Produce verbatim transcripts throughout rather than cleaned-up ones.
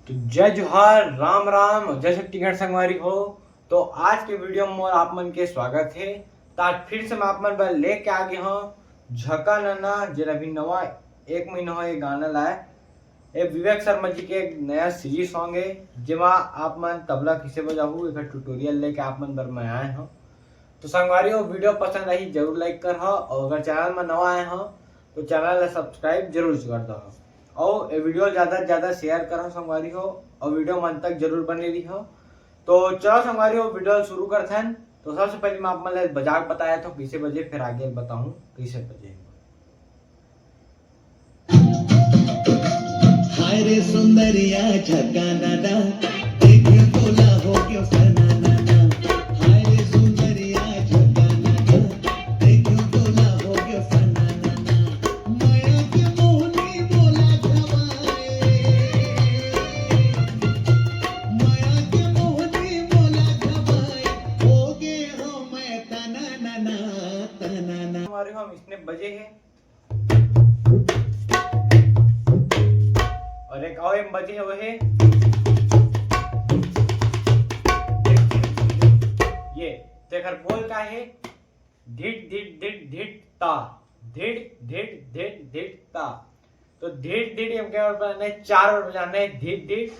तो जय जोहार, राम राम और जय छत्तीसगढ़ संगवारी हो। तो आज के वीडियो में मोर आप मन के स्वागत हे। तो आज फिर से मैं आप मन बर लेके आ गे हौं झका नना, जेला अभी नवा एक महीना हो ये गाना लाए। ये विवेक शर्मा जी के एक नया सीजी सॉन्ग हे, जेमा आप मन तबला किसे बजाहू, एकर ट्यूटोरियल लेके आप मन बर मैं आए हौं। तो संगवारी हो, वीडियो पसंद आही जरूर लाइक करहा, और अगर चैनल में नवा आए हो तो चैनल ला सब्सक्राइब जरूर कर दो, और ये वीडियो ज़्यादा से ज़्यादा शेयर करहा संगवारी हो, और वीडियो मन तक जरूर बने रही हो। तो चलो संगवारी हो, वीडियो शुरू करथन। तो सबसे पहले मैं आप मन ला बजा के बताया था कैसे बजे, फिर आगे बताऊँ कैसे बजे। हाय रे सुंदरिया झकाना ना, देखे तोला हो गयो सनाना ना। हाय रे सुंदरिया झकाना ना, देखे तोला हो गयो सनाना ना। मया के मोहनी मोला घवाए, मया के मोहनी मोला घवाए, हो गे हौं मैं तनाना ना, तनाना। हमारे हम इसने बजे हैं। और एक और एम बजे हे, वो हे ये। तो एकर बोल का हे? धिट धिट धिट धिट ता, धिट धिट धिट धिट ता। तो धिट धिट एम के बार बजाना हे, चार बार बजाना हे। धिट धिट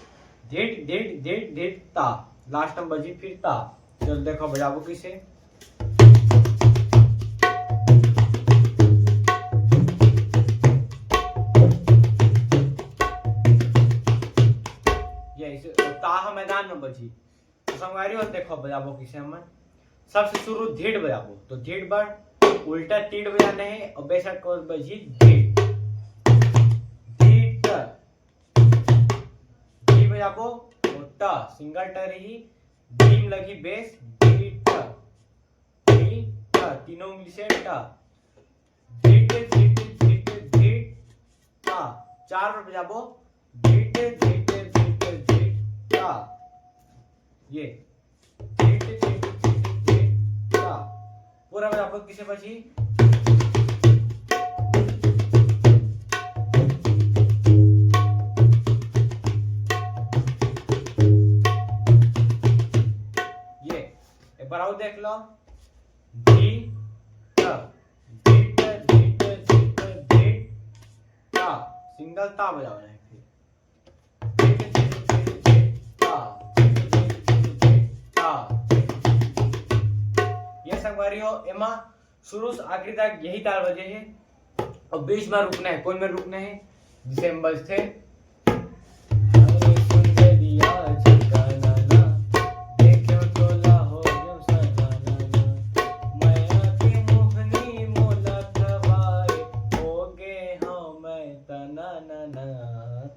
धिट धिट धिट धिट ता। लास्ट में बजी फिर ता। चल देखो बजाबो किसे। ये ऐसे ता ह मैदान में बजी। तो संगवारी हो, देखो बजाबो किसे हमन। सबसे शुरू धिट बजाबो, तो धिट बर उल्टा तीट बजाना हे और बेस कोर बजी धिट। धिट। धी बजाबो, और ट, सिंगल ट रही, धी में लगी बेस, धी ट, धी ट, तीनों उंगली से ट। धिट, धिट, धिट, धिट, ता। चार बार बजाबो, धिट, धिट, धिट, धिट, ता। ये। धिट, धिट, धिट, धिट, ता। पूरा बजाबो किसे बजी? ये। एक बार और देख लो। धी, ट, धिट, धिट, धिट, धिट, ता। सिंगल ता बजाना हे फिर। धिट, धिट, धिट, धिट, ता, धिट, धिट, धिट, धिट, ता। ये संगवारी हो, एमा शुरू से आखिरी तक यही ताल बजे हे और बीच में रुकना हे। कोन में रुकना हे? जैसे हम बजथे, अरे सुंदरिया झकाना ना, देखे तोला हो गयो सनाना ना। मया के मोहनी मोला खवाए, हो गे हौं मैं तनाना ना,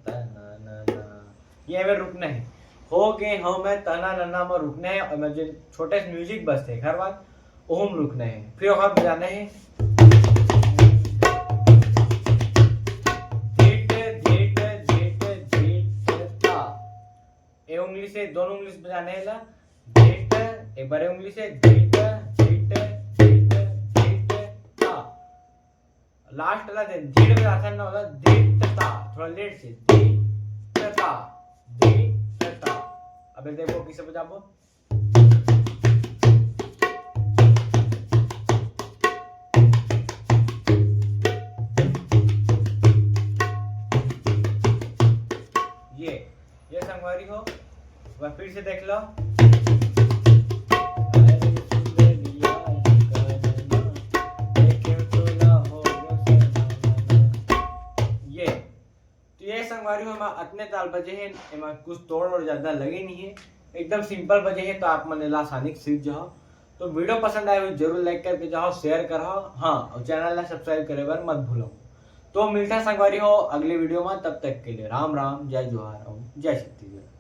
तनाना ना। ये में रुकना हे, हो गे हौं मैं तनाना ना में रुकना हे। और में जो छोटे से म्यूजिक बजथे हर बार, ओहू में रुकना हे, फिर ओकर बजाना हे। धिट, धिट, धिट, धिट, ता। ए उंगली से, दोनों उंगली से बजाना हे ला। धिट, एक बार ए उंगली से, धिट, धिट, धिट, धिट, ता। लास्ट वाला दे, धिट बजाथन ना, वाला धिट ता, थोड़ा लेट से, धिट ता, धिट ता। अबे देखो किसे बजाबो। ये, ये संगवारी हो, एक बार फिर से देख लो। ये, तो ये संगवारी हो, एमा अतने ताल बजे हे, एमा कुछ तोड़ और ज्यादा लगे नहीं है, एकदम सिंपल बजे हे, तो आप मन एला आसानी से सीख जाओ। तो वीडियो पसंद आए हो जरूर लाइक करके जाओ, शेयर करो, हाँ, और चैनल ला सब्सक्राइब करे बर मत भूलो। तो मिलता संगवारी हो अगले वीडियो में, तब तक के लिए राम राम, जय जोहार और जय छत्तीसगढ़।